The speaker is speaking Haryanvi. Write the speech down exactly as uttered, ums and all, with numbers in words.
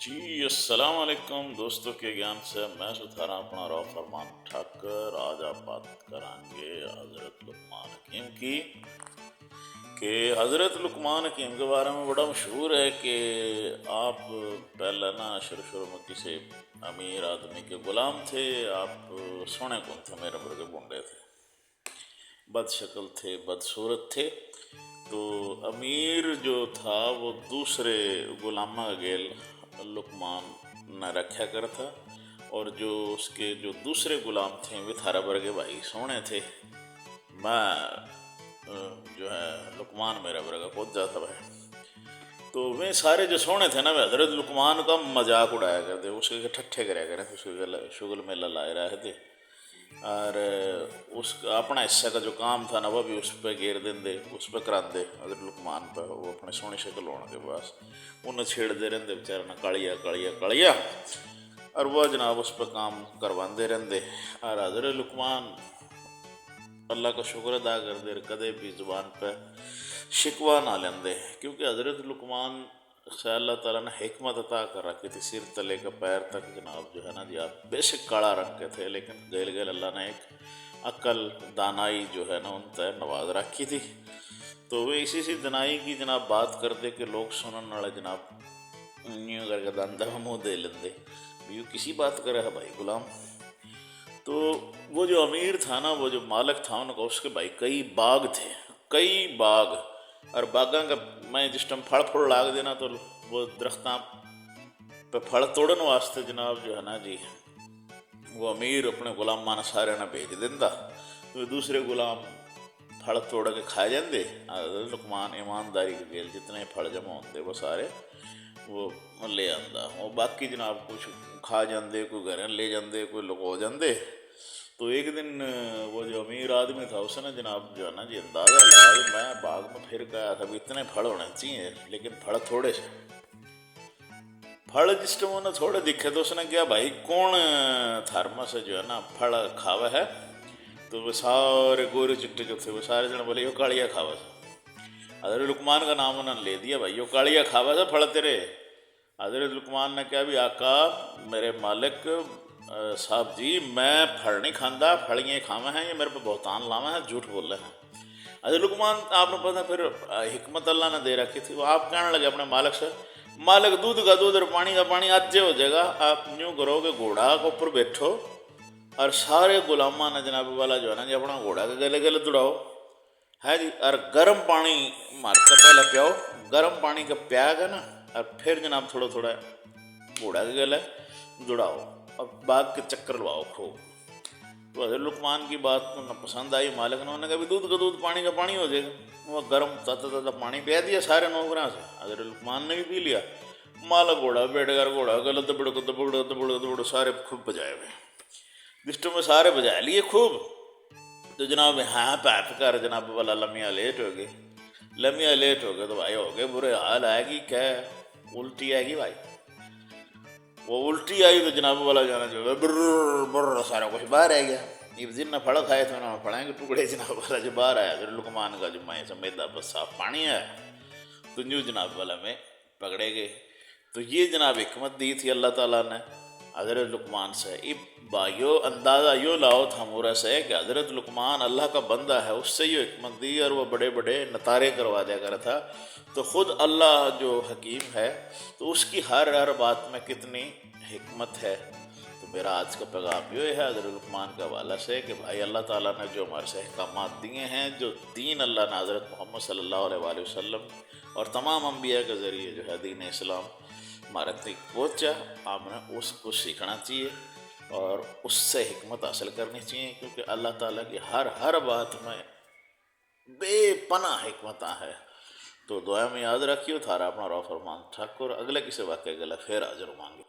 जी, अस्सलाम वालेकुम दोस्तों, के ज्ञान से मैं सुथारा अपना राव फरमान ठाकर। आज आप बात करांगे हजरत लुकमान हकीम की, कि हजरत लुकमान हकीम के बारे में बड़ा मशहूर है कि आप पहले ना शुरू शुरू में किसी अमीर आदमी के गुलाम थे। आप सोने कौन थे, मेरे वर्गे भूंडे थे, बदशक्ल थे, बदसूरत थे। तो अमीर जो था वो दूसरे गुलामा का गेल लुकमान न रखा कर था, और जो उसके जो दूसरे गुलाम थे वे थारा वर्गे भाई सोने थे। मैं अ, जो है लुकमान मेरा वर्गा पहुँच जाता भाई। तो वे सारे जो सोने थे ना, वे हजरत लुकमान का मजाक उड़ाया करते, उसके ठट्ठे करया करते, उसके गल शुगल मेला लाए रहे थे। और उस अपना हिस्सा का जो काम था ना, वह भी उस पर गेर देंदे, उस पर करांदे, हजरत लुकमान पर। वो अपने सोहनी शक्ल होने के बाद उन्हें छेड़ते रहते बेचारे ना, कालिया कालिया कालिया। और वह जनाब उस पर काम करवाते रहते। और हजरत लुकमान अल्लाह का शुक्र अदा करते, कदे भी जुबान पे शिकवा ना लेंदे, क्योंकि हजरत लुकमान से अल्लाह ताला ने हिकमत अता कर रखी थी। सिर तले के पैर तक जनाब जो है ना जी, आप बेशक काला रंग के थे, लेकिन गेल गेल अल्लाह ने एक अकल, दानाई जो है ना, उन तय नवाज रखी थी। तो वे इसी सी दानाई की जनाब बात करते कि लोग सुनने वाले जनाब यूं करके दंदा में मुंह दे लेंदे भी, "यू किसी बात करे है भाई गुलाम?" तो वो जो अमीर था ना, वो जो मालिक था उनका, उसके भाई कई बाग थे, कई बाग। और बागां का मैं जिस टाइम फल फूल लाग देना, तो वो दरख्तां पे फल तोड़न वास्ते जनाब जो है ना जी, वो अमीर अपने गुलामां ने सारे ने भेज देंदा, तो वे दूसरे गुलाम फल तोड़ के खा जाते। और लुकमान ईमानदारी के गेल जितने फल जमा होते, वो सारे वो ले आंदा। वो बाकी जनाब कुछ खा जाते, कोई घर ले जाते, कोई लुको जाते। तो एक दिन वो जो अमीर आदमी था, उसने जनाब जो है ना जी, अंदाज़ा लगाया कि मैं बाग में फिर के आया था, भी इतने फल होने चाहिए, लेकिन फल थोड़े से। फल जिस टाइम उन्हें थोड़े दिखे, तो उसने कहा, "भाई, कौन थार में से जो है ना फल खावे है?" तो वो सारे गोरे चिट्टे जो थे, वो सारे जने बोले, "यो कालिया खावे से।" हजरत लुकमान का नाम उन्होंने ले दिया, "भाई, यो कालिया खावे से फल तेरे।" हजरत लुकमान ने कहा, "भी आका, मेरे मालिक, अ, साहब जी, मैं फल नहीं खांदा, फल ये खावे हैं, ये मेरे पे बहतान लावे हैं, झूठ बोले हैं।" हजरत लुकमान, आपने पता फिर, अ, हिकमत अल्लाह ने दे रखी थी, वो आप कहने लगे अपने मालिक से, "मालिक, दूध का दूध और पानी का पानी आज हो जाएगा, आप न्यू करो कि घोड़ा के ऊपर बैठो और सारे गुलामा ने जनाब वाला जो है ना जी, अपना घोड़ा के गले गले दौड़ाओ, है जी, और गर्म पानी मार के पहले पियाओ, गर्म पानी के प्या के ना, और फिर जनाब थोड़ा थोड़ा घोड़ा के गले दौड़ाओ और बाग के चक्कर लवाओ खूब।" तो हजरत लुकमान की बात तो ना पसंद आई मालिक ने, उन्होंने कहा, "भी दूध का दूध, पानी का पानी हो जाएगा।" वो गर्म ताता ताता पानी पिया दिया सारे नौकरां से, हजरत लुकमान ने भी पी लिया। मालिक घोड़ा बैठ कर घोड़ा गले दबड़ को दबड़ दबड़ दबड़ सारे खूब बजाए हुए। जिस टाइम सारे बजा लिए खूब, तो जनाब हाँ पैप कर जनाब वाला लमिया लेट हो गए। लमिया लेट हो गए तो भाई हो गए बुरे हाल, आएगी क्या, उल्टी आएगी भाई। वो उल्टी आई तो जनाब वाला जाना जो है, बुर्र बुर्र सारा कुछ बाहर आ गया। इब जिन फल खाए थे उन्होंने फलों के टुकड़े जनाब वाला जो बाहर आया, फिर लुकमान का जो मैं समेदा बस साफ पानी है, तो न्यू जनाब वाला में पकड़े गए। तो ये जनाब हिकमत दी थी अल्लाह ताला ने हजरत लुकमान से। इब भाइयों, अंदाज़ा यो लाओ था मोरा से कि हजरत लुकमान अल्लाह का बंदा है, उससे यो हिकमत दी और वो बड़े बड़े नतारे करवा दिया करा था। तो खुद अल्लाह जो हकीम है, तो उसकी हर हर बात में कितनी हिकमत है। तो मेरा आज का पैगाम यो है हजरत लुकमान के हवाले से कि भाई, अल्लाह ताला ने जो हमारे से अहकामात दिए हैं, जो दीन अल्लाह ने हजरत मोहम्मद सल्लल्लाहु अलैहि वसल्लम और तमाम अम्बिया के ज़रिए जो है दीन इस्लाम हमारे तक पहुँचा, हमने उसको सीखना चाहिए और उससे हिकमत हासिल करनी चाहिए, क्योंकि अल्लाह ताला की हर हर बात में बेपनाह हिकमत है। तो दुआ में याद रखियो, थारा अपना राव फरमान ठाकुर। अगले किसी वाक्य के लिए फिर हाजिर होवांगे।